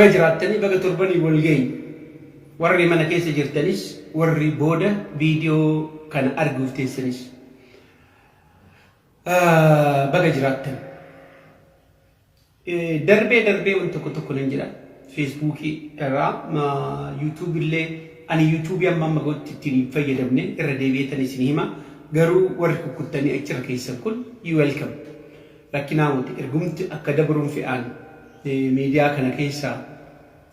Baga jiraattanii, baga torbanii wal geenye. Warri mana keessa jirtanis, warri booda viidiyoo kana arguuf teessanis. Baga jiraattan. Darbee darbee waan tokko tokko nan jedha. Feesbuukii irraa, yuutuubii illee, ani yuutuubii amma amma gootti ittiin hin fayyadamne, irra deebi'eetan isin hima. Garuu warri kukkuttanii achirra keessan kun, you welcome. Rakkinaa miti, ergumti akka dabruun fe'aan miidiyaa kana keessaa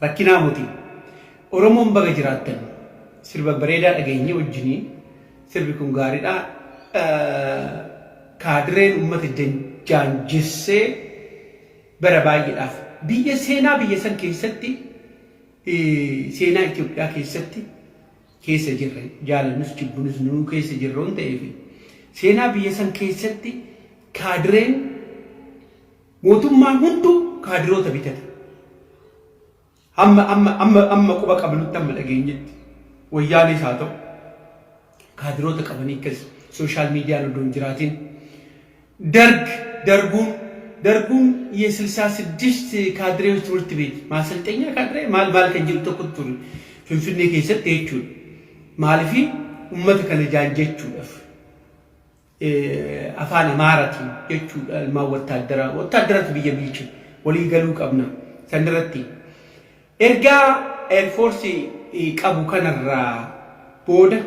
rakkinaa miti. Oromoon baga jiraattan. Sirba bareedaa dhageenye wajjiniin, sirbi kun gaariidha. Kaadireen uummata jaanjessee bara baay'eedhaaf biyya seenaa biyya san keessatti, seenaa Itoophiyaa keessatti keessa jirre, jaalannus jibbinus nuu keessa jirre waan ta'eef, seenaa biyya san keessatti kaadireen mootummaan hunduu kaadiroota bitata. Amma quba qabnutti, amma dhageenyetti, wayyaanis haa ta'u, kaadiroota qabanii akkas social miidiyaan odoo hin jiraatin, darg darguun የ66 ካድሬዎች ትምህርት ቤት ማሰልጠኛ ካድሬ maal maal kan jedhu tokko ture Finfinnee keessatti jechuudha. Maalifi? Ummata kana jaanjechuudhaaf afaan Amaaraatiin jechuudha. Ilmaan wattaaddaraa, wattaaddaratu biyya bulchu, walii galuu qabna sanirratti. Ergaa Air Force qabu kanarraa booda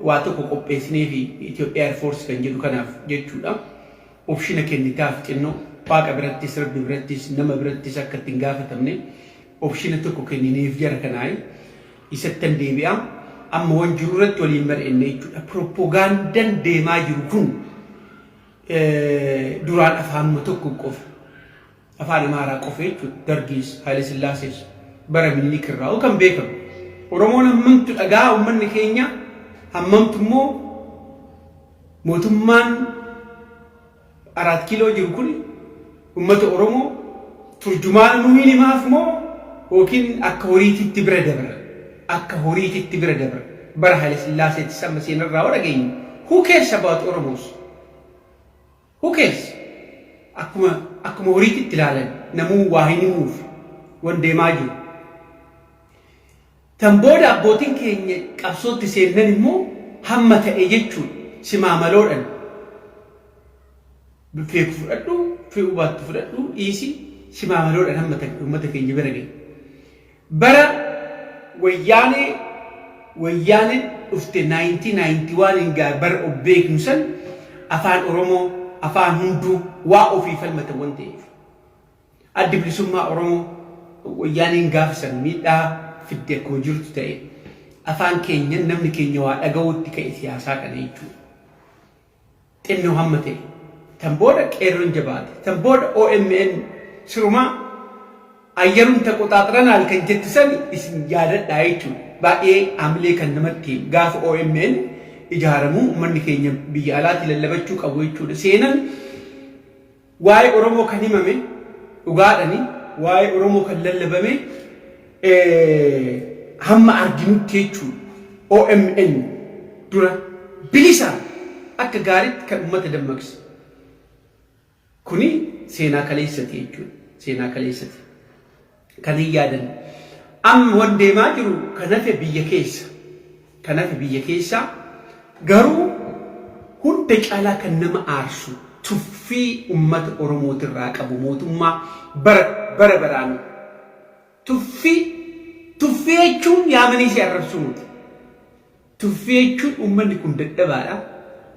waa tokko qopheessinee fi Itoophiyaa Air Force kan jedhu kanaaf jechuudha. Option kennitaaf xinnoo, Waaqa birattis, Rabbi birattis, nama birattis akka ittiin gaafatamne option tokko kennineef jara kanaa isattan deebi'a. Amma wan jiru irratti waliin mari'anne jechuudha. Propagandaan deemaa jiru kun duraan afaanuma tokko qofa. Afaan Amaaraa qofa jechuudha. Dargiis, Haile Sillaasees, bara Minilik irraa kan beekamu. Oromoon hammamtu dhagaa, uummanni keenya hammamtu immoo mootummaan Araat Kiiloo jiru kun uummata Oromoo turjumaana nu hin himaaf moo yookiin akka horiititti bira dabra? Akka horiititti bira dabra. Bara Haile Sillaaseetti amma seenarraa hoo dhageenyu. Who cares about Oromos? Who cares? Akkuma horiititti ilaalan, namuu waa hin himuuf wan deemaa jiru. Tan booda abbootiin keenya qabsootti seennan immoo hamma ta'e jechuun simaamaloodhaan feeku fudhadhu, fe'uu baattu fudhadhu, dhiisi, simaamaloodhaan hamma ta'e uummata keenya bira gahe. Bara Wayyaanee, Wayyaaneen dhufte 1991 hin gaa, bara of beeknu san afaan Oromoo afaan hunduu waa ofii falmatan waan ta'eef. Addi Bilisummaa Oromoo Wayyaaneen gaafa san miidhaa fidde akkuma jirtu ta'e, afaan keenya namni keenya waa dhaga'uutti ka'e siyaasaa kana jechuudha. Xinnoo hamma ta'e. Tan booda qeerroon jabaate. Tan booda OMN sirumaa አየሩን ተቆጣጥረናል kan jettu san isin yaadadhaa jechuudha. Baay'ee hamilee kan namatti gaafa OMN ijaaramuu uummanni keenya biyya alaatti lallabachuu qabu jechuudha. Seenan waa'ee Oromoo kan himame dhugaadhani, waa'ee Oromoo kan lallabame hamma arginutti jechuudha. OMN dura bilisaan akka gaariitti kan uummata dammaqse. Kuni seenaa kaleessati jechuudha. Seenaa kaleessati. Kan hin yaadanne. Amma wan deemaa jiru kan hafe biyya keessa. Kan hafe biyya keessa garuu hunda caalaa kan nama aarsu tuffii uummata Oromootirraa qabu mootummaa bara bara baraan. Tuffii, tuffii jechuun yaamanii si arrabsuu miti. Tuffii jechuun uummanni kun dadhabaadha.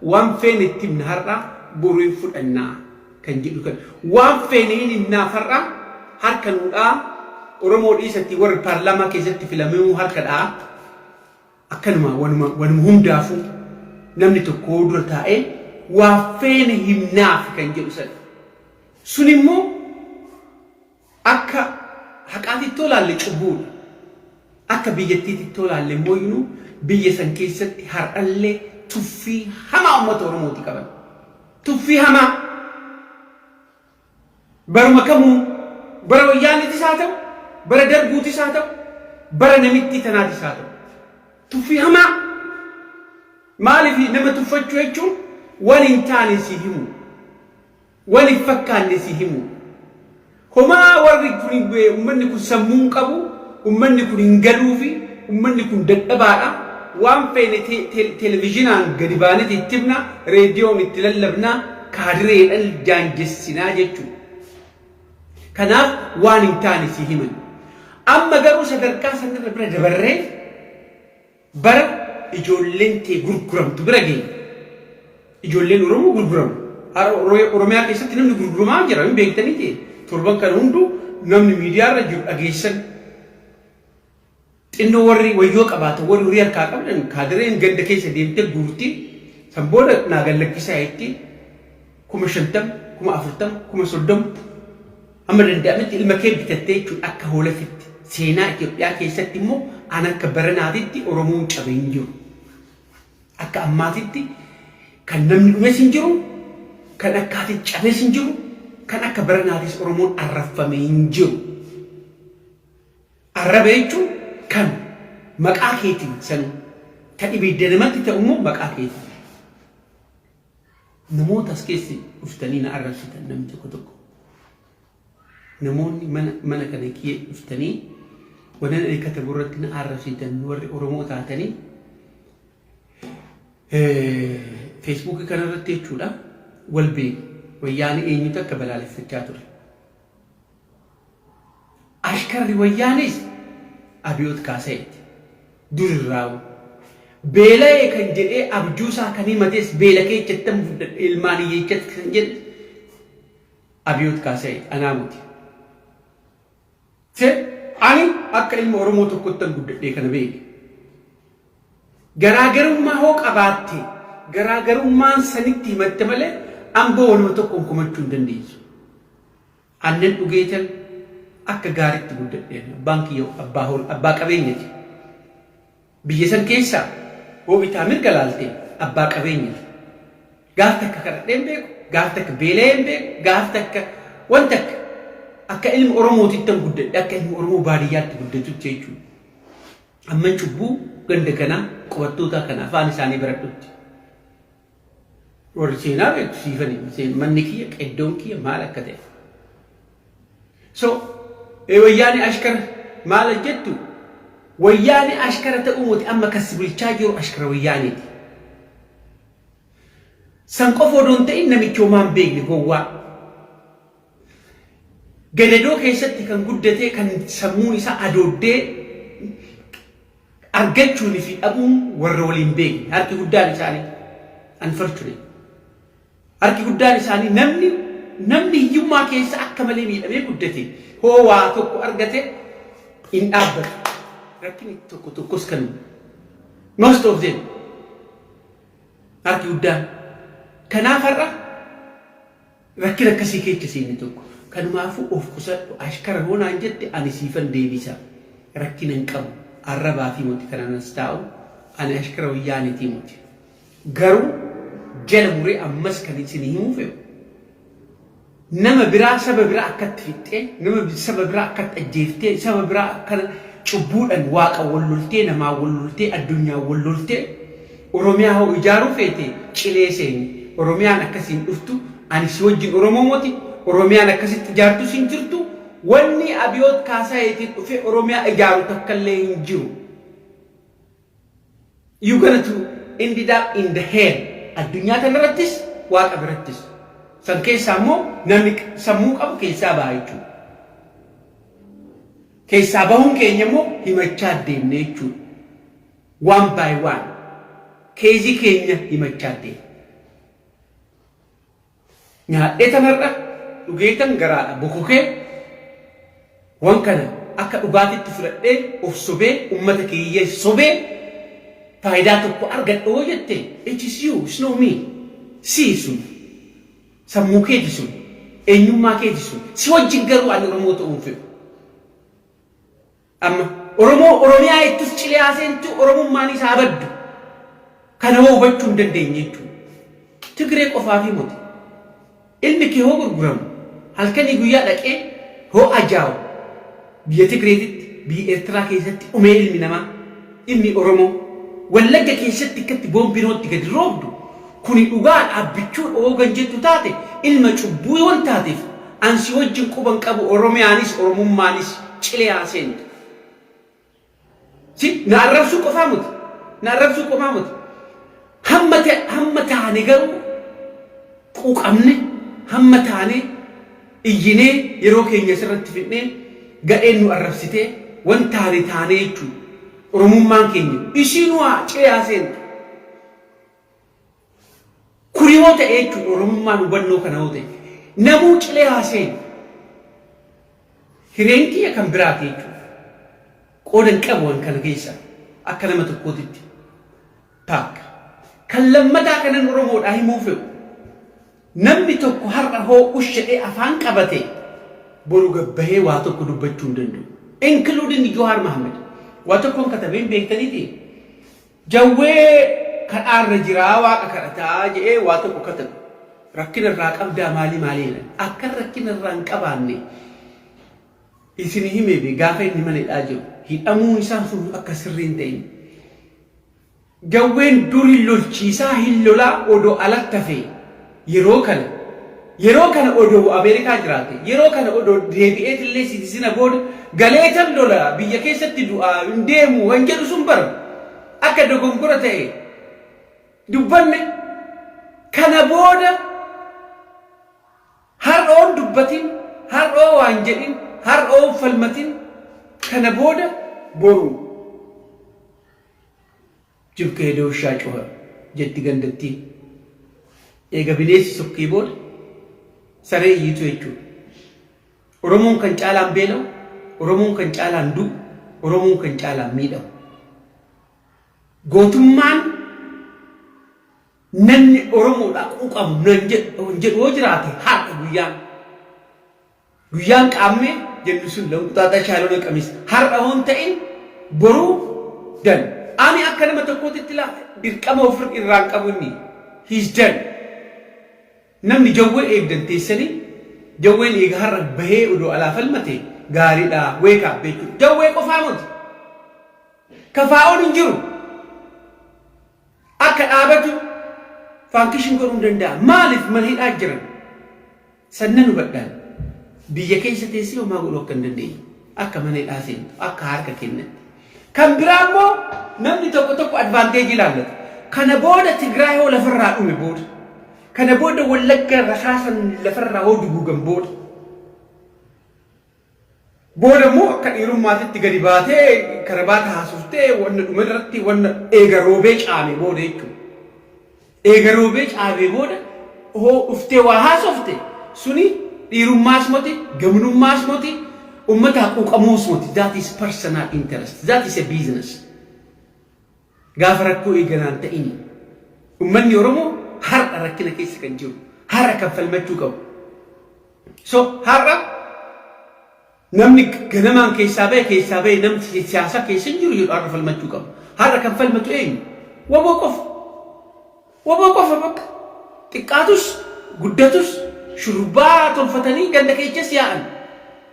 Waan feene itti himna har'aa, boru hin fudhannaa kan jedhu kan. Waan feene hin himnaaf har'aa harka nuudhaa, Oromoo dhiisatti warri paarlaamaa keessatti filamuu harka dha'a. Akkanuma wanuma hundaafuu namni tokko dura taa'ee waa feene himnaaf kan jedhu sana. Sun immoo akka haqaatitti olaalle cubbuudha. Akka biyyattiitti olaalle immoo iyyuu biyya san keessatti har'allee tuffii hamaa uummata Oromooti qaban. Tuffii hamaa. Baruma kamuu, bara Wayyaaniitis haa ta'u, bara Darguutis haa ta'u, bara namittii tanaatis haa ta'u. Tuffii hamaa. Maaliif? Nama tuffachuu jechuun waan hin taane si himu. Waan hin fakkaanne si himu. Homaa warri kun, uummanni kun sammuu hin qabu, uummanni kun hin galuufi, uummanni kun dadhabaadha. Waan feene televezyiinaan gadi baaneeti itti himna, reediyoon itti lallabna, kaadireedhaan jaanjessinaa jechuudha. Kanaaf waan hin taane si himan. Amma garuu sadarkaa sanarra bira dabarree bara ijoolleen tee gurguramtu bira geenye. Ijoolleen Oromoo gurguramu. Har'a Oromiyaa keessatti namni gurguramaa jira, hin beektanii ta'e. Torban kana hunduu namni miidiyaarra jiru dhageessan. Xinnoo warri wayyoo qabaatan, warri horii harkaa qabdan, kaadireen ganda keessa deemtee guurti. San booda naa gallakkisaa jetti 50,000, 40,000, 30,000 hamma danda'ametti ilma kee bitattee jechuudha akka hoolatitti. Seenaa Itoophiyaa keessatti immoo an akka baranaatitti Oromoon cabe hin jiru. Akka ammaatitti kan namni dhumes hin jiru, kan akkaati cabes hin jiru, kan akka baranaatis Oromoon arrabfame hin jiru. Arraba jechuun kan maqaa keetiin sanuu kan ibidda namatti ta'u immoo maqaa keetiin. Namoota as keessa dhuftanii na arrabsitan namni tokko tokko. Namoonni mana kana kiyya dhuftanii wannan ani katabu irratti na arrabsitan, warri Oromoo taatanii Feesbuukii kanarratti jechuudha, wal beeku. Wayyaanee eenyutu akka balaaleffachaa ture? Ashkarri Wayyaanees Abiyoot Kaasayeeti. Durirraawu. Beela'ee kan jedhee abjuusaa kan himates, beela keechattan guddadhe, ilmaan hiyyeechatti kan jedhe Abiyoot Kaasayeeti, anaa miti. Se ani akka ilma Oromoo tokkottan guddadhee kana beeke. Garaagarummaa hoo qabaatte, garaagarummaan sanitti himatte malee amboo waluma tokkoon komachuu hin dandeessu. Aannan dhugeetan akka gaariitti guddadheen. Abbaan kiyya abbaa hor abbaa qabeenyati. Biyya san keessaa hoo bitaa mirga laalte abbaa qabeenyati. Gaaf takka kadhadhee hin beeku, gaaf takka beela'ee hin beeku, gaaf takka wanta akka akka ilma Oromootittan guddadhe, akka ilma Oromoo baadiyyaatti guddatutti jechuudha. Amman cubbuu ganda kanaa, qubattootaa kana afaan isaanii baradhutti. Warri seenaa beektu siifani, manni kiyya, qeddoon kiyya maal akka ta'e. So Wayyaanee ashkara maal jettu, Wayyaanee ashkara ta'uu miti, amma kan si bulchaa jiru ashkara Wayyaaneeti. San qofa odoo hin ta'in, namichi homaa hin beekne, gowwaa. Gadadoo keessatti kan guddatee, kan sammuun isaa adooddee, argachuun fi dhabuun warra waliin beekne harki guddaan isaanii, unfortunate. Harki guddaan isaanii, namni hiyyummaa keessa akka malee miidhamee guddate hoo waa tokko argate hin dhaabbatu. Rakkinni tokko tokkos kan most of them, harki guddaan. Kanaaf har'a rakkina akkasii keessa seenne tokko. Kanumaafuu of qusadhu. Ashkara hoo naan jette, ani siifan deebisa. Rakkina hin qabu. Arrabaa fi moti kananas taa'u, ani ashkara Wayyaaneetii moti. Garuu jala muree ammas kan isin himuu fe'u, nama biraa saba biraa akkatti fixxee, nama saba biraa akkatti ajjeeftee, saba biraa akkana cubbuudhaan waaqa wal loltee, namaa wal loltee, addunyaa wal loltee Oromiyaa hoo ijaaruu feete, cilee seeni. Oromiyaan akkasiin dhuftu, ani si wajjin Oromoo moti. Oromiyaan akkasitti ijaartus hin jirtu. Wanni Abiyoot Kaasayeetiin dhufee Oromiyaa ijaaru takkallee hin jiru. You gonna to ended up in the hell. Addunyaa kanarrattis, waaqa birattis. San keessaa immoo namni sammuu qabu keessaa baha jechuudha. Keessaa bahuun keenya immoo himachaa deemne jechuudha. One by one. Case keenya himachaa deemne. Nyaadhee tanarra dhugeetan garaadha bokokee, wan kana akka dhugaatitti fudhadhee of sobee, ummata kiyya sobee faayidaa tokko argadha hoo jette, it is you, it's not me. Si sun sammuu keeti, sun eenyummaa keeti, sun si wajjin. Garuu ani Oromoo ta'uun fedhu. Amma Oromoo Oromiyaa ittus cilee haaseentu Oromummaan isaa baddu. Kana hoo hubachuu hin dandeenye jechuudha. Tigree qofaa fi moti. Ilmi kee hoo gurguramu, halkanii guyyaa dhaqee hoo ajaa'u, biyya Tigreetitti, biyya Eertiraa keessatti dhumee ilmi namaa, ilmi Oromoo Wallagga keessatti akkatti boombiin hootti gadi roobdu, kuni dhugaa dhaabbichuu dhoogan jettu taate, ilma cubbuu yoon taateef An si wajjin quba hin qabu Oromiyaanis Oromummaanis cilee haa seentu. Si na arrabsuu qofaa miti. Na arrabsuu qofaa miti. Hamma ta'e hamma taane garuu quuqamne hamma taane iyyinee yeroo keenya asirratti fidnee gadheen nu arrabsitee wan taane taanee jechuudha. Oromummaan keenya isiinuu haa cilee haa seentu. Kuni yoo ta'e jechuudha Oromummaan hubannoo kana yoo ta'e namuu cilee haa seenu. Hireen kiyya kan biraati jechuudha. Qooda hin qabu an kana keessa akka nama tokkootitti. Takka. Kan lammataa kanan Oromoodhaa himuu fe'u. Namni tokko har'a hoo ush jedhee afaan qabate boru gabbahee waa tokko dubbachuu hin danda'u. Including Johaar Mahammed. Waa tokkoon katabeen beektaniiti. Jawwee kadhaarra jiraa waaqa kadhataa je'ee waa tokko katabe. Rakkina irraa qabdaa maalii maalii jedhan. Akkan rakkina irraa hin qabaanne isini himee be gaafa inni mana hidhaa jiru. Hidhamuun isaa sun akka sirrii hin ta'in. Jawween dur hin lolchiisaa hin lolaa odoo alatti hafee yeroo kana yeroo kana odoo Ameerikaa jiraate yeroo kana odoo deebi'eetillee sitisina booda galeetan lola biyya keessatti du'aa hin deemu kan jedhu sun bara akka dogongora ta'e dubbanne kana booda har'oon dubbatin har'oo waan jedhin har'oon falmatin kana booda boru Jib ከሄደ ውሻ ጮኸ jetti gandattiin. Eega bineensi sokkee booda saree iyyitu jechuudha. Oromoon kan caalaan beela'u, Oromoon kan caalaan du'u, Oromoon kan caalaan miidhamu. Gootummaan namni Oromoodhaa quuqamu nan jedhu yoo jiraate har'a guyyaan. Guyyaan Qaammee jennu sun Lanquxaaxaa Shaalona Qamis har'a hoo hin ta'in boruu done. Ani akka nama tokkootitti laa dirqama of irraa hin qabu inni. He's done. Namni Jawwee eegdan teessanii Jawween eega har'a bahee odoo alaa falmate gaariidha wake up jechuudha. Jawwee qofaa moti. Kafaa'oon hin jiru. Akka dhaabatu function godhuu hin danda'a. Maaliif mana hidhaa jiran? Sannan hubadhaan biyya keessa teessee homaa godhuu akka hin dandeenye, akka mana hidhaa seentu, akka harka kennatti. Kan biraa immoo namni tokko tokko advantage ilaallata. Kana booda Tigraay hoo lafarraa dhume booda. Kana booda Wallagga rasaasan lafarraa hoo duguugan booda. Booda immoo akka dhiirummaatitti gadi baatee karabaata haasoftee wanna dhume irratti wanna eega roobee caame booda jechuudha. Eega roobee caamee booda hoo dhuftee waa haasofte suni dhiirummaas moti gamnummaas moti ummataa quuqamuus moti. That is personal interest. That is a business. Gaafa rakkoo eegalaan ta'ini. Ummanni Oromoo har'a rakkina keessa kan jiru. Har'a kan falmachuu qabu. So har'a namni ganamaan keessaa bahe keessaa bahe namni siyaasa keessa hin jiru jedhu har'a falmachuu qaba. Har'a kan falmatu eenyu? Waboo qofa. Waboo qofa bakka. Xiqqaatus guddatus shurrubbaa tolfatanii ganda keessas yaa'an.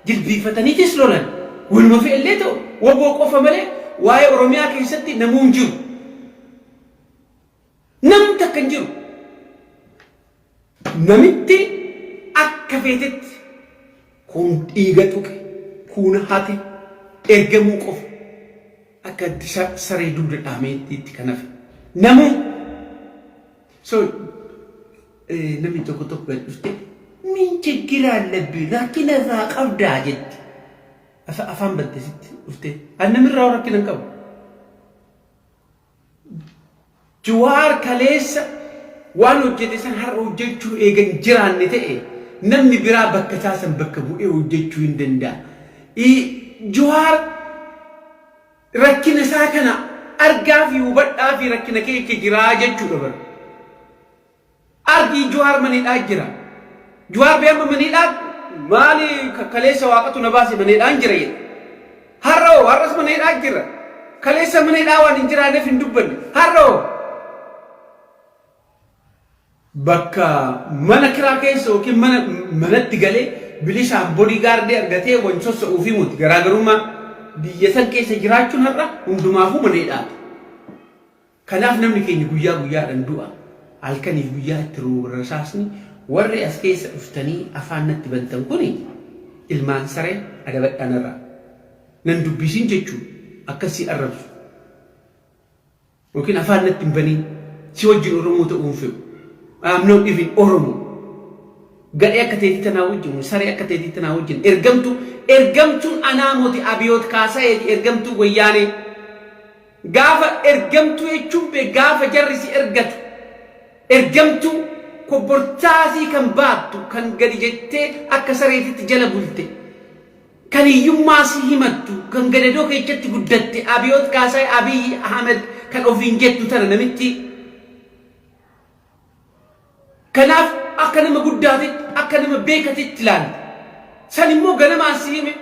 Jilbiifataniitis lolan. Waluma fe'ellee ta'u waboo qofa malee waa'ee Oromiyaa keessatti namuu hin jiru. Namni takka hin jiru. Namitti akka feetetti kun dhiiga tuqe, kun hate, ergamuu qofa akka saree dugda dhaameetti kan hafe. Namuu so namni tokko tokko gad dhufte min ችግር አለብህ rakkina irraa qabdaa jetti. Afaan batte sitti dhufte. Ani namirraa rakkina hin qabu. Jawaar kaleessa waan hojjete san har'a hojjechuu eegan jiraanne ta'e namni biraa bakka isaa san bakka bu'ee hojjechuu hin danda'a. Jawaar rakkina isaa kana argaa fi hubadhaa fi rakkina keessa jiraa jechuudha bara. Argii Jawaar maniidhaa jira. Jawaar bee amma maniidhaa maali kaleessa waaqatu na baase maniidhaan jira jedha. Har'a hoo har'as maniidhaa jira. Kaleessa maniidhaa waan hin jiraanneef hin dubbanne. Har'a hoo bakka mana kiraa keessa yookiin mana manatti galee bilisaan bodyguard argatee wan sossa'uu fi muti garaagarummaa biyya san keessa jiraachuun har'a hundumaafuu mana hidhaati. Kanaaf namni keenya guyyaa guyyaadhaan du'a. Halkaniif guyyaa itti rooba rasaasni Warri as keessa dhuftanii afaan natti bantan kuni ilmaan saree adabadhaa narraa. Nan dubbisin jechuun akkas si arrabsu. Yookiin afaan natti hin baniin si wajjin Oromoo ta'uu hin fedhu. I am not even Oromo. Gadhee akka teetii tanaa wajjin, saree akka teetii tanaa wajjin ergamtuu ergamtuun anaa moti Abiyoot Kaasayeeti ergamtuu Wayyaanee. Gaafa ergamtuu jechuun bee gaafa jarri si ergatu ergamtuu kobbortaasii kan baattu kan gadi jettee akka sareetitti jala bulte kan hiyyummaa si himattu kan gadadoo keechatti guddatte Abiyoot Kaasaay Abiyyi Ahmed kan ofiin jettu tana namitti. Kanaaf akka nama guddaatitti, akka nama beekatitti ilaalta. San immoo ganamaan si hime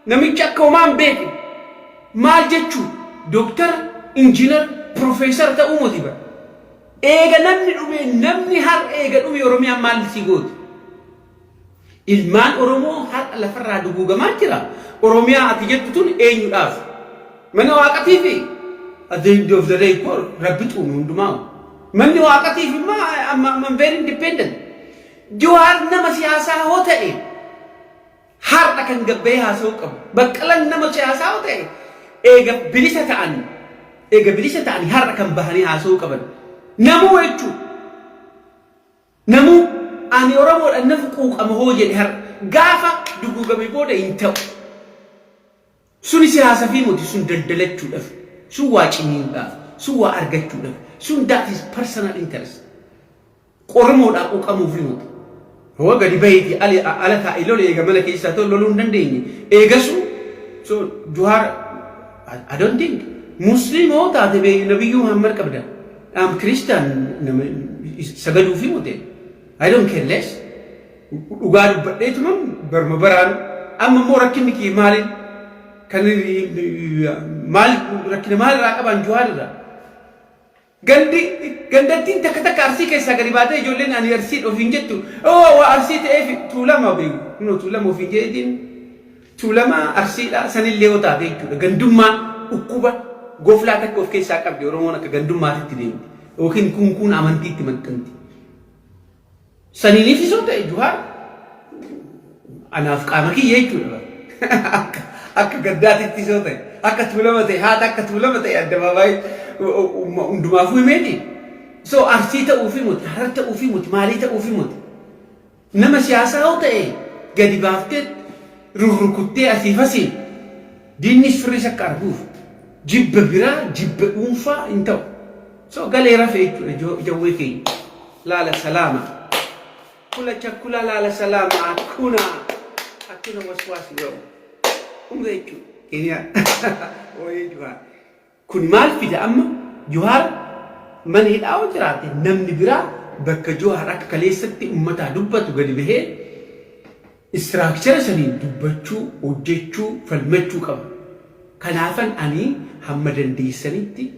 namichi akka homaa hin beekne. Maal jechuu dooktara, injiinara, piroofeesara ta'uu moti bara. Eega namni dhume namni har'a eega dhume Oromiyaan maal si gooti? Ilmaan Oromoo har'a lafarraa duguugamaa jira. Oromiyaa ati jettu tun eenyudhaaf? Mana waaqatiifi? At the end of the day koo rabbi xuume hundumaa. Manni waaqatiif immoo I'm very independent. Jawaar nama siyaasaa hoo ta'e har'a kan gabbahee haasa'uu qabu. Baqqalan nama siyaasaa hoo ta'e eega bilisa ta'an eega bilisa ta'anii har'a kan bahanii haasa'uu qaban. Namuu jechuudha. Namuu ani Oromoodha naf quuqama hoo jedhe har'a gaafa duguugame booda hin ta'u. Suni siyaasafii moti sun daldalachuudhaf, sun waa ciniinuudhaaf, sun waa argachuudhaf, sun that is personal interest. Oromoodhaa quuqamuufii moti. Hoo gadi bahiiti ali ala taa'e lole eega mana keessaa ta'u loluu hin dandeenye. Eegasu so Juhaar I don't think Muslim hoo taate bee Nabiyyuu Muhammad qabda. I'm Christian nama sagaduufi mute. I don't care less. Dhugaa dubbadheetuman baruma baraan amma immoo rakkinni kiyya maali? Kan maal rakkina maal irraa qaban Juhaar irraa? Gandi gandattiin takka takka Arsii keessaa gadi baatee ijoolleen ani Arsii ofiin jettu oo waa Arsii ta'eef Tuulama beeku. Kunoo Tuulama ofiin jedheetiin Tuulama Arsiidha sanillee yoo taate jechuudha. Gandummaa dhukkuba goflaa takka of keessaa qabdi Oromoon akka gandummaatitti deemti. Yookiin kun kun amantiitti maxxanti. Saniiniifis yoo ta'e Juhaar anaaf qaama kiyya jechuudha. Akka akka gaddaatittis yoo ta'e akka Tuulama ta'e haata akka Tuulama ta'e addabaabaayii hundumaafuu himeeti. So Arsii ta'uufi miti, Harar ta'uufi miti, maalii ta'uufi miti. Nama siyaasaa yoo ta'e gadi baaftee rurrukuttee asiif asiin diinnis firris akka arguuf jibba biraa jibba dhuunfaa hin ta'u. So galee rafe jechuudha jawwee keenya. Laala salaama. Kula chakula laala salaama hakuna hakuna waswaasi wewe. Umre jechuudha. Keeniyaa. Wayii Juhaar. Kun maal fida amma Juhaar mana hidhaa yoo jiraate namni biraa bakka Juhaar akka kaleessatti ummataa dubbatu gadi bahee istiraakchara saniin dubbachuu, hojjechuu, falmachuu qaba. Kanaafan ani hamma dandeessanitti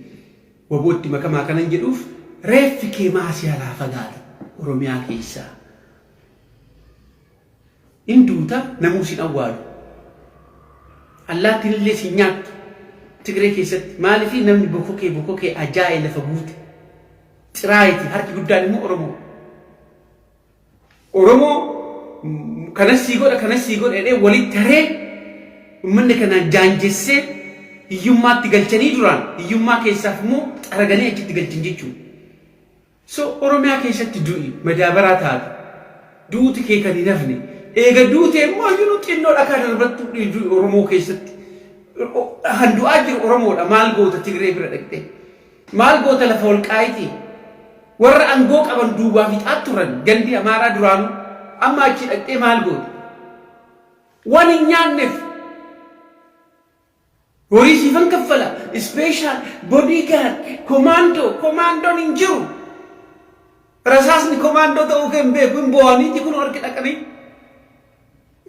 wabootti makamaa kanan jedhuuf reeffi kee maa si halaa fagaata Oromiyaa keessaa. In duuta namuu sin awwaalu. Allaattiin illee sin nyaattu. Tigree keessatti maaliif namni bokokee bokokee ajaa'e lafa guute. Xiraayiti harki guddaan immoo Oromoo. Oromoo kanas sii godha kanas sii godha jedhee walitti haree uummanni kanaan jaanjessee hiyyummaatti galchanii duraan hiyyummaa keessaaf immoo xaraganii achitti galchan jechuudha. So Oromiyaa keessatti du'i madaabaraa taate. Duuti kee kan hin hafne. Eega duute immoo iyyuu xinnoo dhakaa darbattu du'i Oromoo keessatti. Han du'aa jiru Oromoodha. Maal goota Tigree bira dhaqxee? Maal goota lafa Walqaayitii? Warra angoo qaban duubaa fixaa turan gandi Amaaraa duraanuu. Amma achi dhaqxee maal goota? Waan hin nyaanneef horii siifan kaffala. Special bodyguard commando commandoon hin jiru. Rasaasni commando ta'uu kee hin beeku hin bo'aniiti kun harki dhaqanii.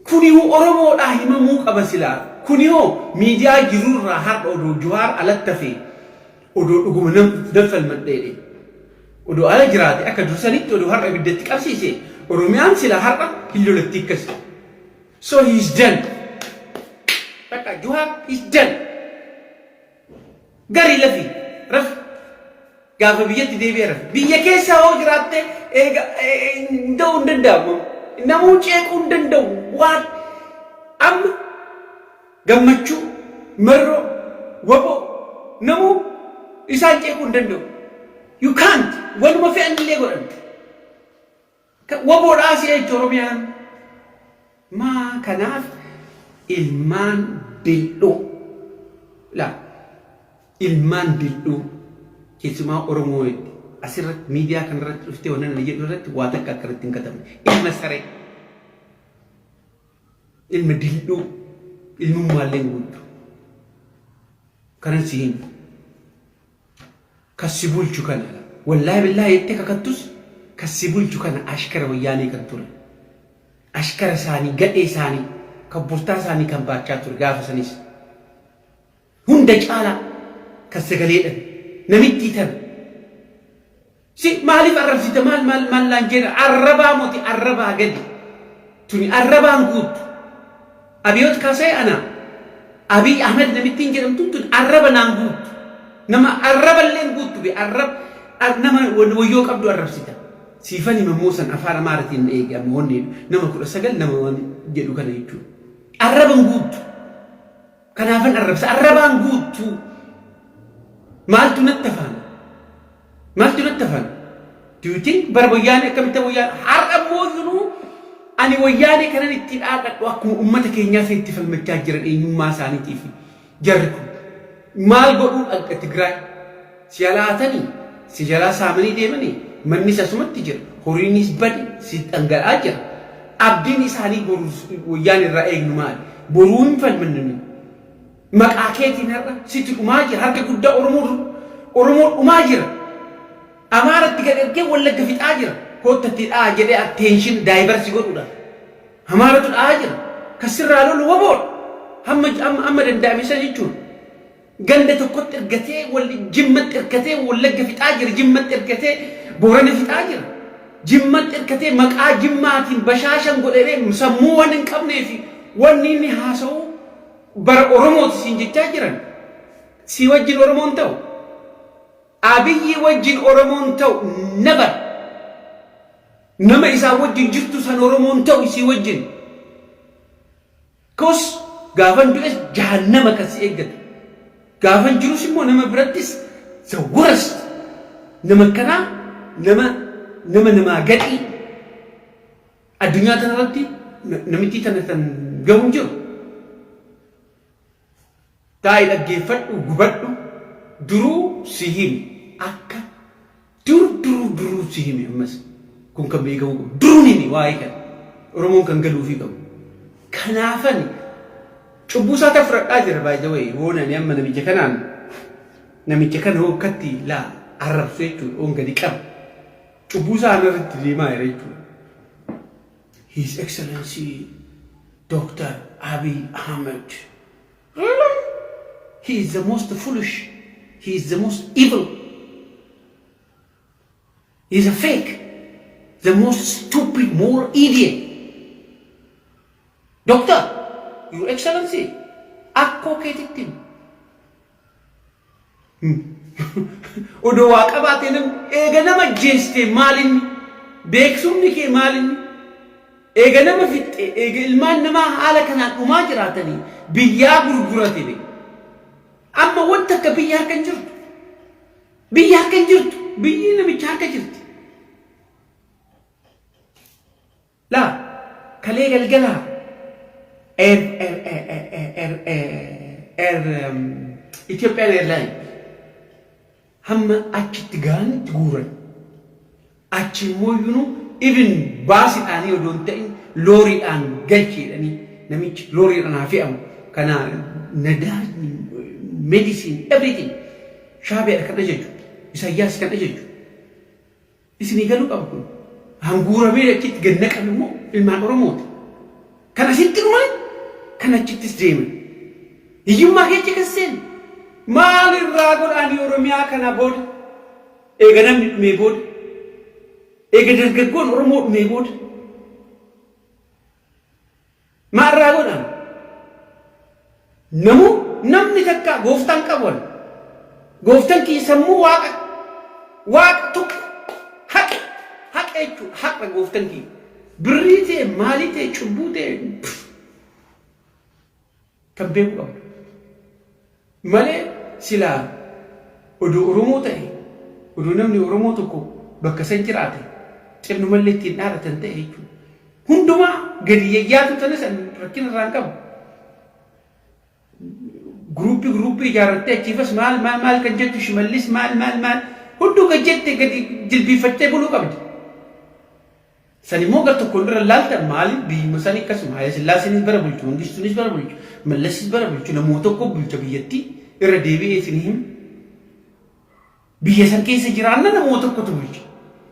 Kuni Oromoodhaa himamuu qaba silaa. Kuni hoo miidiyaa jirurraa har'a odoo Juhaar alatti hafee odoo dhuguma nan falmadheedhe. Odoo ala jiraate akka dursanitti odoo har'a ibiddatti qabsiise Oromiyaan silaa har'a hin lolatti akkas. So he is done. Bakka Juhaar is done. Gari lafi rafi. Gaafa biyyatti deebi'e rafe. Biyya keessa hoo jiraatte eega ta'uu hin danda'amu. Namuu ceequu hin danda'u. Waan amma Gammachuu, Marroo, Waboo namuu isaan ceequu hin danda'u. You can't. Wanuma fe'an illee godhan. Waboodhaa si jechuun Oromiyaan. Maa kanaaf ilmaan dildhuu laa ilmaan dildhuu keessumaa Oromoo jetti asirratti miidiyaa kanarratti dhuftee wannan ani jedhu irratti waa takka akka irratti hin katabne ilma saree ilma dildhuu ilmummaallee hin guuttu kanan si himu. Kan si bulchu kana wallaahi billaahi jettee kakattus kan si bulchu kana ashkara Wayyaanee kan ture. Ashkara isaanii, gadhee isaanii, kabbortaa isaanii kan baachaa ture gaafa sanis. Hunda caalaa kan sagalee dhabe namittii tana. Si maaliif arrabsita maal maal maal naan jedha arrabaa moti arrabaa gadi. Tuni arrabaan guuttu. Abiyoot Kaasee ana. Abiy Ahmed namittiin jedhamtuun tun arraba naan guuttu. Nama arraba illee hin guuttu be arrab nama wayyoo qabdu arrabsita. Siifan hima immoo san afaan Amaaratiin eege amma wanni nama 19 nama waan jedhu kana jechuudha. Arraba hin guuttu. Kanaafan arrabsa arrabaan guuttu. Maaltu natti afaana? Maaltu natti hafan? Do you think bara Wayyaanee akkamitti Wayyaanee har'a immoo iyyuu ani Wayyaanee kanan itti dhaadhadhu akkuma uummata keenyaa isa itti falmachaa jiran eenyummaa isaaniitiif jarri kun maal godhuu dhaqxe Tigraay si jalaa hatanii si jalaa saamanii deemanii mannis asumatti jira horiinis bade si dhangala'aa jira abdiin isaanii boru Wayyaanee irraa eegnu maali boruu hin falmannu nuyi. Maqaa keetiin har'a sitti dhumaa jira. Harka guddaa Oromoo Oromoo dhumaa jira. Amaaratti gad ergee Wallagga fixaa jira. Koottatti dha'a jedhee attention diverse godhuudhaaf. Amaaratu dha'aa jira. Kan sirraa lolu WBOdha. Hamma amma amma danda'ame san jechuudha. Ganda tokkotti ergatee walli Jimmatti ergatee Wallagga fixaa jira. Jimmatti ergatee Boorana fixaa jira. Jimmatti ergatee maqaa Jimmaatiin bashaashan godhee sammuu waan hin qabnee fi wanni inni haasa'u bara Oromooti siin jechaa jiran si wajjin Oromoon ta'u. Abiyyi wajjin Oromoon ta'u never. Nama isaa wajjin jirtu san Oromoon ta'u si wajjin. Kos gaafan du'es jahannama kan si eeggatu. Gaafan jirus immoo nama birattis the worst. Nama kanaa nama nama namaa gadhii. Addunyaa tana irratti namittii tana tan gahu hin jiru. Taa'i dhaggeeffadhu gubadhu duruu si himi akka dur duruu duruu si himi ammas kun kan beekamuu qabu duruun himi waa'ee kana Oromoon kan galuufii qabu. Kanaafani cubbuu isaa tan fudhadhaa jira by the way hoon ani amma namicha kanaan namicha kana hoo akkatti laa arrabsu jechuudha hoon gadi qaba. Cubbuu isaa anarratti deemaa jira jechuudha. His Excellency Dr. Abiy Ahmed. Really? He is the most foolish. He is the most evil. He is a fake. The most stupid, more idiot. Doctor, Your Excellency, akkoo keetitti Odoo waa qabaatee namni eega nama ajjeeste maalinni beeksumni kee maalinni eega nama fixxe eega ilmaan namaa haala kanaan dhumaa jiraatanii biyyaa gurgurate be amma wanta akka biyya harka hin jirtu biyya harka hin jirtu biyyi namicha harka jirti Laa kalee galgalaa Air Air Air Air Air Air Ethiopian Airline hamma achitti ga'anitti guuran. Achi immoo iyyuu even baasiidhaanii odoo hin ta'in looriidhaan galchi jedhanii namichi looriidhaan haa fe'amu. Kana nadaajni medicine everything Shaabiyaadha kan ajaju Isaayyaas kan ajaju. Isinii galuu qaba kun. Hanguuramee achitti gad naqame immoo ilmaan Oromooti. Kan asitti dhuman kan achittis deeman. Hiyyummaa keessa kan seenu. Maal irraa godhaanii Oromiyaa kana booda? Eega namni dhumee booda. Eega dargaggoon Oromoo dhumee booda. Maal irraa godhan? Namuu namni takka gooftaan qabu. Gooftaan kiyya sammuu waaqa. Waaqa tokko, haqa, haqa jechuudha. Haqa gooftan kiyya. Birrii ta'e, maalii ta'e, cubbuu ta'e, kan beeku qabdu. Malee silaa odoo Oromoo ta'e, odoo namni Oromoo tokko bakka san jiraate, xinnumallee ittiin dhaadatan ta'e jechuudha. Hundumaa gadi yayyaatu tana san rakkina irraa hin qabu. Guruuppii guruuppii ijaarrattee achiifas maal maal maal kan jettu, Shimallis maal maal maal hunduu gad jette gadi jilbiiffattee buluu qabdi. San immoo gar tokkoon irra laaltan maali, biyyuma sanii akkasuma Haayila Sillaaseenis bara bulchu, Mangistuunis bara bulchu, Mallasis bara bulchu, namoota tokko bulcha biyyattii. Irra deebi'ee isin himu. Biyya san keessa jiraanna, namoota tokkotu bulcha.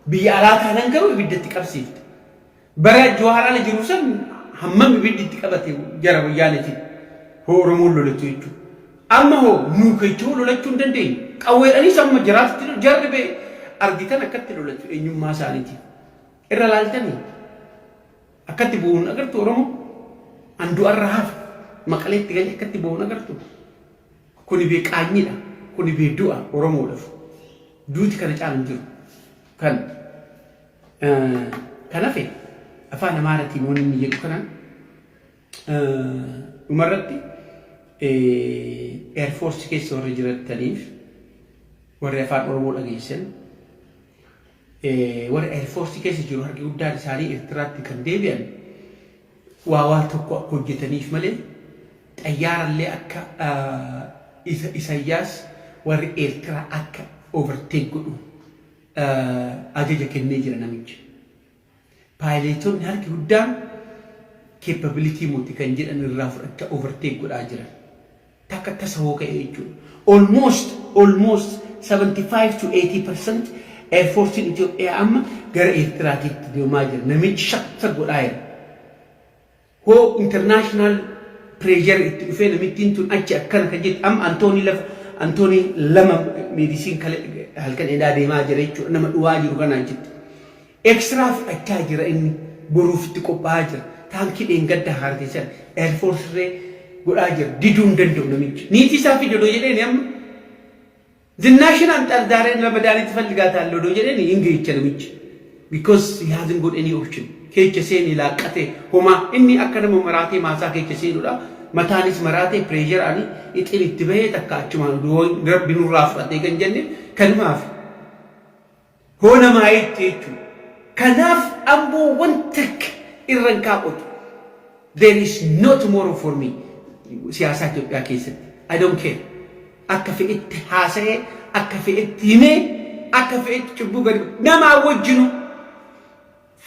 Biyya alaa taanan garuu ibiddatti qabsiifte. Bara Jawaar ala jiru san hammam ibiddi itti qabate jara Wayyaanetiin. Hoo Oromoon lolachuu jechuudha. Amma hoo nuu keechoo lolachuu hin dandeenyu. Qawweedhanis amma jaraatti jarri bee argitan akkatti lolatu eenyummaa isaaniitiif. Irra laaltanii akkatti bu'uun agartu. Oromoo an du'arra hafe Maqaleetti galee akkatti bu'uun agartu. Kuni bee qaanyidha. Kuni bee du'a Oromoodhaaf. Duuti kana caalu hin jiru. Kan hafe afaan Amaaraatiin wanni inni jedhu kana dhumarratti Air Force keessa warri jiraataniif, warri afaan Oromoo dhageessan, warri Air Force keessa jiru harki guddaan isaanii Eertiraatti kan deebi'an waa waa tokko akka hojjetaniif malee, xayyaarallee akka Isayyaas warri Eertiraa akka overtake godhu ajaja kennee jira namichi. Paayileetonni harki guddaan capability moti kan jedhan irraa fudhachaa overtake godhaa jiran. Takka tasa hoo ka'e jechuudha. Almost 75 to 80% Air Forcein Itoophiyaa amma gara Eertiraatiitti deemaa jira. Namichi shakka godhaa jira. Hoo international pressure itti dhufee namittiin tun achi akkana kan jettu, amma Antoonii lafa Antoonii lama medicine halkan edaa deemaa jira jechuudha, nama dhuwaa jiru kanaan jetti. Extra fudhachaa jira, inni boruuf itti qophaa'aa jira. Taankii dheengadda haarteessan Air Force irree godhaa jira. Diduu hin danda'u namichi. Niitii isaa fide odoo jedheeni, amma ዝናሽን አምጣ፣ ዛሬ ለመድኃኒት እፈልጋታለሁ odoo jedheeni, hin geecha namichi. Because he hasn't got any option. Keecha seeni laaqqate homaa inni akka nama maraatee maasaa keecha seenudha. Mataanis maraatee pressure ani ixin itti bahee takka achumaan odoo Rabbi nurraa fudhatee kan jenne kanumaaf. Hoo namaa itti jechuudha. Kanaaf amboo wanta irra hin kaa'utu. There is no tomorrow for me siyaasaa Itoophiyaa keessatti. I don't care. Akka fe'etti haasa'ee, akka fe'etti himee, akka fe'etti cubbuu gadi namaa wajjinu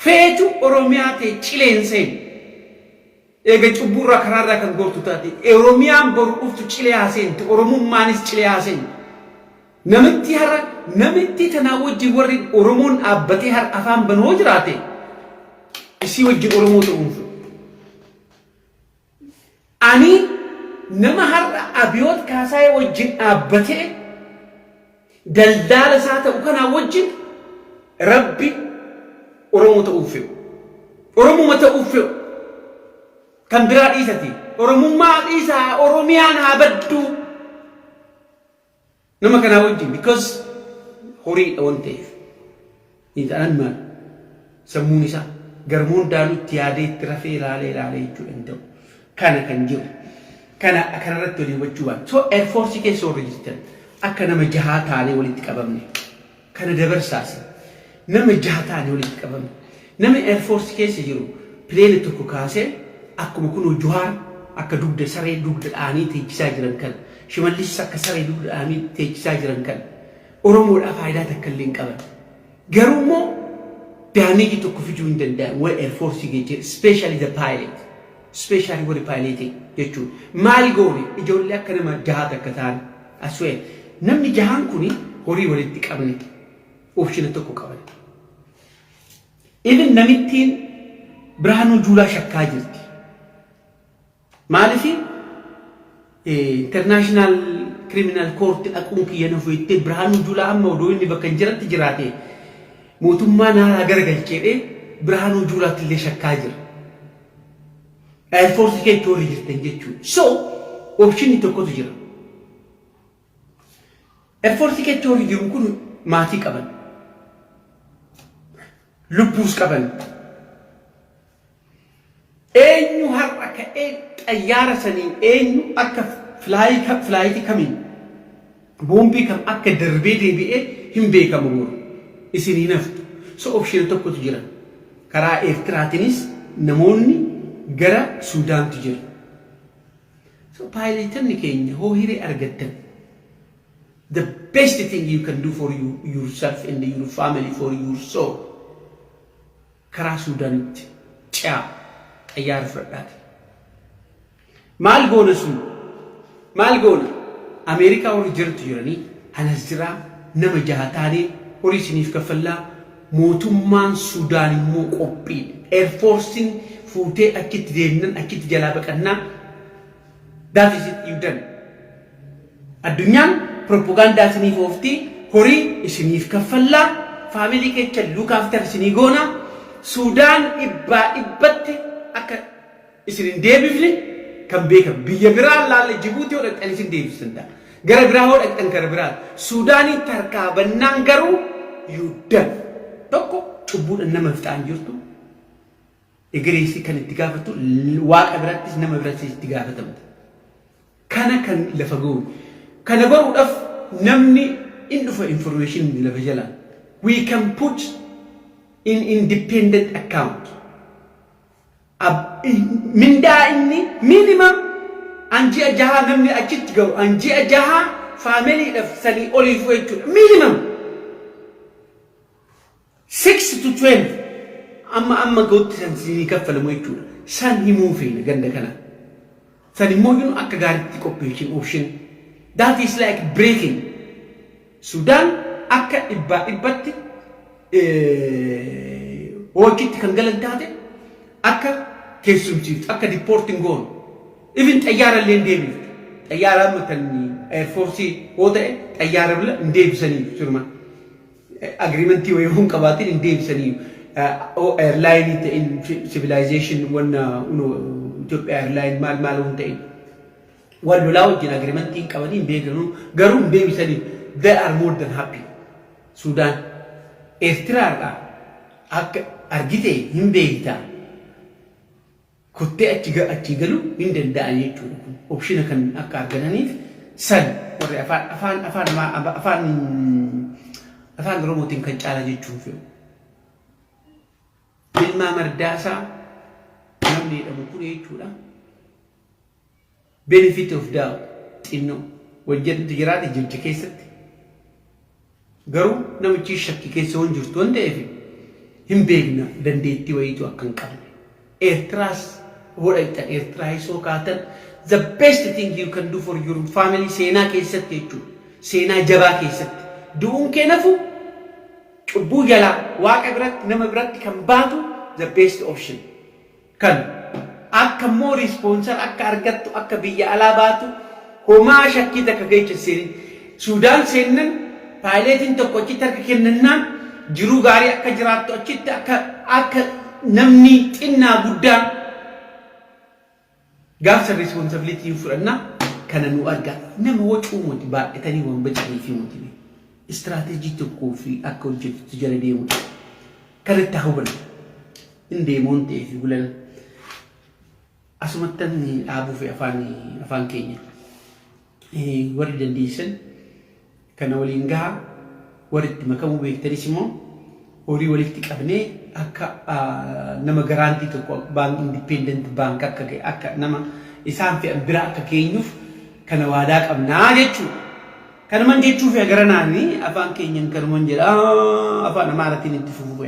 feetu Oromiyaa ta'e cileen seenu. Eega cubbuurraa karaarraa kan gortu taate, Oromiyaan boru dhuftu cilee haaseentu, Oromummaanis cilee haaseentu. Namitti har'a namitti tanaa wajjin warri Oromoon dhaabbatee har'a afaan banoo jiraate, isii wajjin Oromoo ta'uun fedhu. Ani nama har'a Abiyoot Kaasaayee wajjin dhaabbatee daldaala isaa ta'u kanaa wajjin Rabbi Oromoo ta'uuf fedhu. Oromuma ta'uuf fedhu. Kan biraa dhiisati. Oromummaa dhiisaa, Oromiyaan haa badduu. Nama kanaa wajjin, because horiidha waan ta'eef. Hin maal sammuun isaa garmuun daanuu itti yaadee itti rafee ilaalee ilaalee jechuu danda'u. Kana kan jiru. Kana kanarratti walii hubachuu baate. So Air Force keessa warri jirtan akka nama jahaa taanee walitti qabamne. Kana dabarsaasi. Nama jaha taanee walitti qabamne. Namni Air Force keessa jiru plane tokko kaasee akkuma kunoo Juhaar akka dugda saree dugda dha'anii teechisaa jiran kana. Shimallis akka saree dugda dha'anii teechisaa jiran kana. Oromoodhaaf faayidaa takka illee hin qaban. Garuu immoo damage tokko fiduu hin danda'an warri Air Force jechuudha. Especially the pilot. Especially warri pilot jechuudha. Maal goone, ijoollee akka nama jaha takka ta'an aswee namni jahaan kuni horii walitti qabne option tokko qaban. Even namittiin Birhaanuu Juulaa shakkaa jirti. Maaliif International Criminal Court dhaquun kiyya nuuf jettee Birhaanuu Juulaa amma odoo inni bakka hin jiratti jiraate mootummaa naaraa garagalcheedhee Birhaanuu Juulaatti illee shakkaa jira. Air Force keessa warri jirtan jechuudha. So option tokkotu jira. Air Force keessa warri jiru kun maatii qaban. Lubbuus qaban. Eenyu har'a ka'ee xayyaara saniin eenyu akka flight kamiin boombii kam akka darbee deebi'ee hin beekamu boru. Isin hin haftu. So option tokkotu jira. Karaa Eertiraatiinis namoonni gara Suudaantu jira. So pilotoonni keenya hoo hiree argattan, the best thing you can do for you, yourself and your family, for your soul, karaa Suudaanitti ce'aa, xayyaara fudhadhaati. Maal goona sun? Maal goona? Ameerikaa warri jirtu jiranii anas jiraa, nama jaha taanee horii isiniif kaffallaa. Mootummaan Sudaan immoo qophiidha. Air Forcein fuutee achitti deemnan achitti jalaa baqannaa. That is it, you done. Addunyaan propagaandaa isiniif ooftii, horii isiniif kaffallaa, family kecha look after isinii goona. Sudaan dhibbaa dhibbatti akka isin hin deebifne kan beekamu. Biyya biraa laalle, Jibuutii yoo dhaqxan isin deebisan ta'a. Gara biraa yoo dhaqxan gara biraa. Suudaaniin tarkaa bannaan garuu you done. Tokko cubbuudhaan nama fixaan jirtu. Egereessi kan itti gaafatu Waaqa birattis nama birattis itti gaafatamta. Kana kan lafa ga'u. Kana godhuudhaaf namni in dhufa information lafa jalaa. We can put in independent account. Mindaa inni minimum an ji'a 6 namni achitti ga'u an ji'a 6 familydhaaf sanii oliif jechuudha. Minimum 6 to 12 amma amma ga'utti san sinii kaffalamu jechuudha. San himuu feena ganda kana. San immoo yunu akka gaariitti qopheessin option. That is like breaking. Sudaan akka dhibbaa dhibbatti hojiitti kan galan taate akka keessumsiiftu, akka deporting goonu. Even xayyaara illee hin deebiftu. Xayyaara amma kan Air Force hoo ta'e xayyaara bila hin deebisanii sirma. Agreementii wayii hin qabaatin hin deebisanii. Airline ta'in, Civilization wanna Itoophiyaa Airline maal maal hin ta'in. Wal lolaa wajjin agreementii hin qabanii hin beekanu, garuu hin deebisanii. They are more than happy. Sudaan Eertiraarraa akka argite hin beektaa. Kottee achi achi galuu hin danda'an jechuudha kun. Option kan akka argataniif san warri afaan afaan afaan afaan afaan Oromootiin kan caala jechuun fe'u. Ilmaa Mardaasaa namni jedhamu kun jechuudha. Benefit of doubt xinnoo wajjin jiraate jecha keessatti. Garuu namichi shakki keessa waan jirtu waan ta'eef hin beekna dandeettii wayiitu akka hin qabne. Eertiraas hodhaqxan, Eertiraa isoo kaatan, the best thing you can do for your family seenaa keessatti jechuudha. Seenaa jabaa keessatti. Du'uun kee nafu cubbuu jalaa Waaqa biratti nama biratti kan baatu the best option. Kan akka immoo sponsor akka argattu, akka biyya alaa baatu homaa shakkii takka keessa seenin. Suudaan seennan pilotiin tokko achitti harka kennannaan jiruu gaarii akka jiraattu, achitti akka namni xinnaa guddaan gaafsa responsibility fudhannaa kana nu argaa. Nama wacuu moti baay'atanii waan bacanii fi moti strategy tokkoo fi akka hojjetutti jala deemudha. Kanatti haa hubannu. Hin deemuun ta'ee fi bulan asumattan dhaabuu fi afaan keenya. Warri dandeessan kana waliin gahaa, warri itti makamuu beektanis immoo horii walitti qabnee akka nama guarantee tokko bank, independent bank, akka akka nama isaan fe'an bira akka keenyuuf kana waadaa qabnaa jechuudha. Kanuman jechuuf gara naanii afaan keenyan kanuman jedha, afaan Amaaraatiin itti fufuu.